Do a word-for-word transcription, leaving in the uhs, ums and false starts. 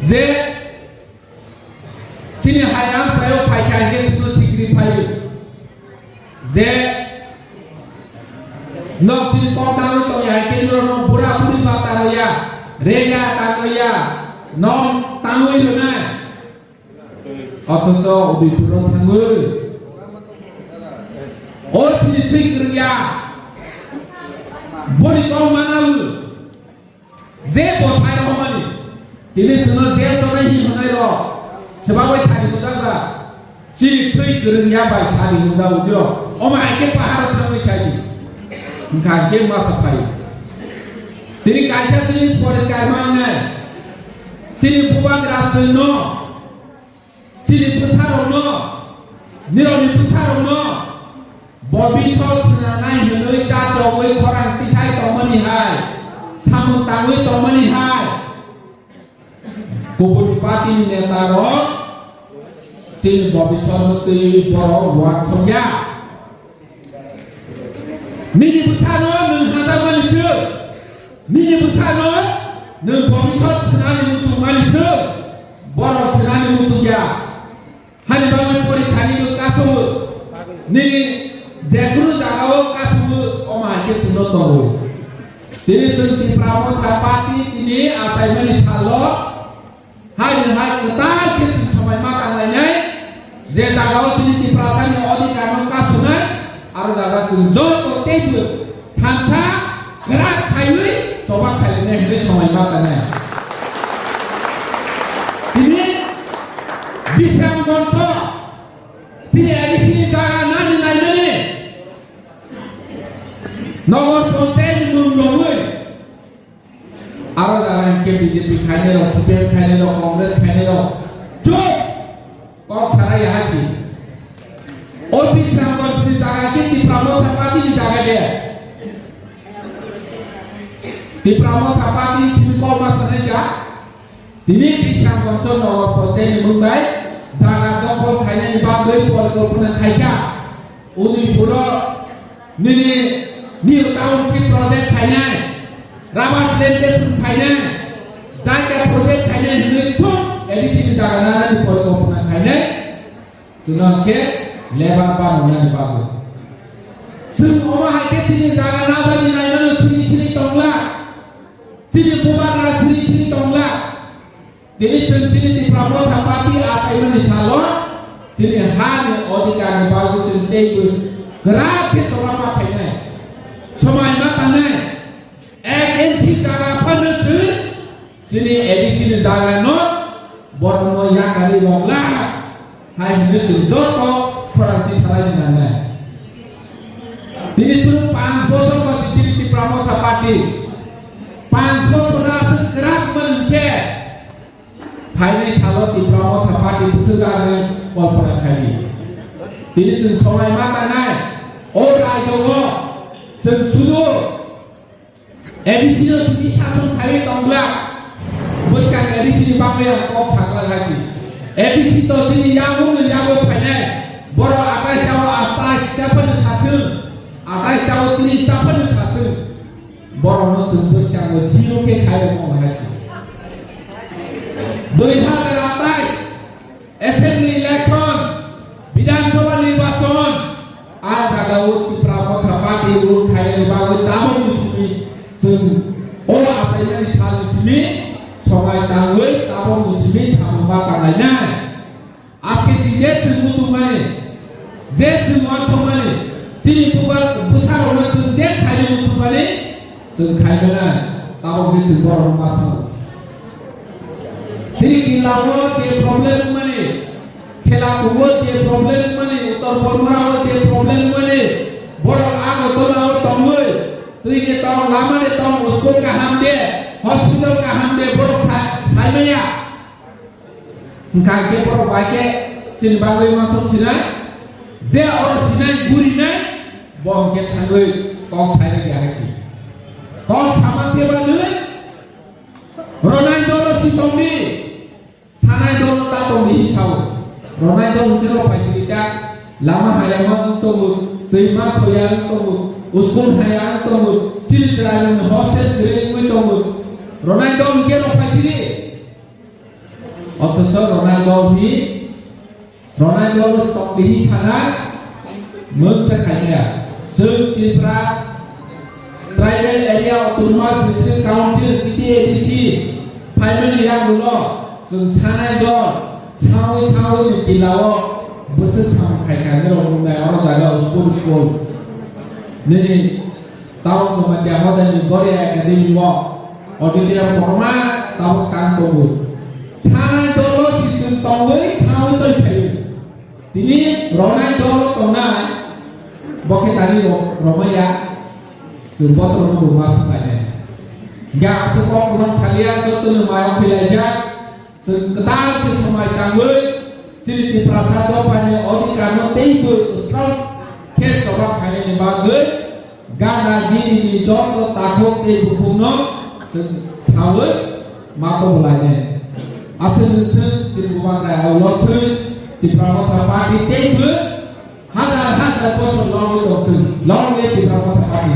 Je chini hai amchaio phaikha hwnkhe chwngno sikri phaio. Je nok chini kok tangwi tongya hai khe norok bura buri ba tangwi ya, rega tangwi ya, nok tangwi rwnai. Othocho Udaipuro thangwi o chini thwi kwrwngya boni kok manawi. Je bwsai romani, tini chwngno je chonai hi hwnai rok, swbagwi sadi hwnjak ba, chini thwi kwrwngya bai sadi hwnjak udi rok, omo hai khe pahar thangwi sadi, hwnkha khe masa phai. Tini kaisa chini poriskar mangnai, chini bubagra chwngno, chini bwsarokno, nirokni bwsarokno, bobisot swnamnai hwnwi cha tongwi khorang tisai tongmani hai, samung tangwi tongmani hai, kubuni party ni neta rok chini bobisot no twiwi borok uansukya. Nini bwsano nwng hajakmani se, nini bwsano nwng bobisot swnani muchungmani se, borok swnani muchungya. Hani bagwi porikhani bo kasowo. Nini jekunu jagao kasowo, omo hai khe chwngno tongo. Tini chwng Tipra Motha Party tini achaimani salo haino hai kwtal khe chwng somai ma tanglainai, je jagao chini Tiprasani odhikarno kasonai, aro jaga chwng joto teibo thansa kwrak khaiwi choba khailainai hwnwi somai ma tangnai. Tini Bisramganjo chini A D C ni jaga nani nainani Nagar Panchayat ni mung logwi aro jaga hinkhe B J P khainai rok, C P M khainai rok, Congress khainai rok. Chuk! Kok sarai ya hachi. O Bisramganj ni jaga khe Tipra Motha Party ni jaga de. Tipra Motha Party ni simi kok ma sanai ja. Tini Bisramganj Nagar Panchayat ni mung bai jaga dokhol khainani bagwi porikolpona khaikha. Udaipuro nini new township project khainai, rubber plantation khainai, jaga project khainai hwnwi thung A D C ni jaga nanani porikolpona khainai. Chwng khe lebar ba nwngnani bagwi. Chwng omo hai khe chini jaga nadani nainano chini chini tongla. Chini bubagra chini chini tongla. Tini chwng chini Tipra Motha Party achaimani salo chini hani odhikarni bagwi chwng teibo kwrak khe choba ma khainai. Somai ma tangnai. Ek inchi jaga phano chwng chini A D C ni jaga no borokno yakari rok la hai hwnwi chwng joto khorang tisalai nangnai. Tini chwng panch bosor bo chini Tipra Motha Party panch bosor aswk kwrak man khe phainai salo Tipra Motha Party bwswk arni kolpona khaidi. Tini chwng somai ma tangnai o raijo o chwng sudu A D C no tini sason khaiwi tongla. Bwskang A D C ni bagwi ang kok sakla hachi. A D C to chini yago no yago phainai. Borok atai sao asai chapani sathung. Atai sao tini chapani sathung. Borok no chwng bwskang no zero khe khaiwi tong hachi. Dui hazar atai Assembly election, Bidhan Sabha nirbachon, a jagao Tipra Motha Party rule khainani bagwi tabukni simi chwng o achaimani salni simi songai tangwi tabukni simi samung ma tanglainai. Aske si je chwng muchungmani, je chwng uansukmani, chini buba bwsarokno chwng je khainwi muchungmani, chwng khaimani, tabukni chwng borokno ma sango. Sri Gilao je problem mani, Khela Kubo je problem mani, Uttor Bormora o je problem mani, borok Agartala o tongwi, twi ni tong, lama ni tong, school kaham de, hospital kaham de, borok sa-, saimaya. Hwnkha khe borok bai khe chini bagwi uansuk sinai, je oro sinai, gurinai, bo hwnkhe thangwi kok sairwkya hai si. Kok sama khe bagwi, Ronai dolo si tongdi, sanai dolo ta tongdi hi sao. Ronai dolo hwnkhe rok pai sidi ta, lama haya wng tongo, twima thoya wng tongo, school haya wng tongo, chini chwrairokni hostel kwrwi wngwi tongo. Ronai dolo hwnkhe rok pai sidi. Othocho ronai dol hi, ronai dol stop hi sana mungsa khaiya. Chwng Tripura Tribal Area Autonomous District Council, T T A D C, phaimani yagulo chwng sanai dol, sawi sawi ni tilao bwswk samung khaikha nirok nungnai oro jaga school school. Nini Tabuk Jamatia Hodani Boria Academy o auditorium kotorma tabuk tang tongo. Sanai dolo siswng tongwi sawi tongphaio. Tini ronai dolo tongnai bokhe tani ro-, romaya chwng botorno bo ma swkhainai. Ga aswk kok kwbang salia jotono mayo khilaijak. Chwng kwtal khe swmai tangwi chini Tiprasa dophani odhikarno teibo swrang khe choba khainani bagwi gana gini ni joto takhuk tei bukhukno chwng sawi ma tonglainai. Aswk ni swng chini bubagra o lotwi Tipra Motha Party teibo hajar hajar bosor longwi tongthwng, longwi Tipra Motha Party.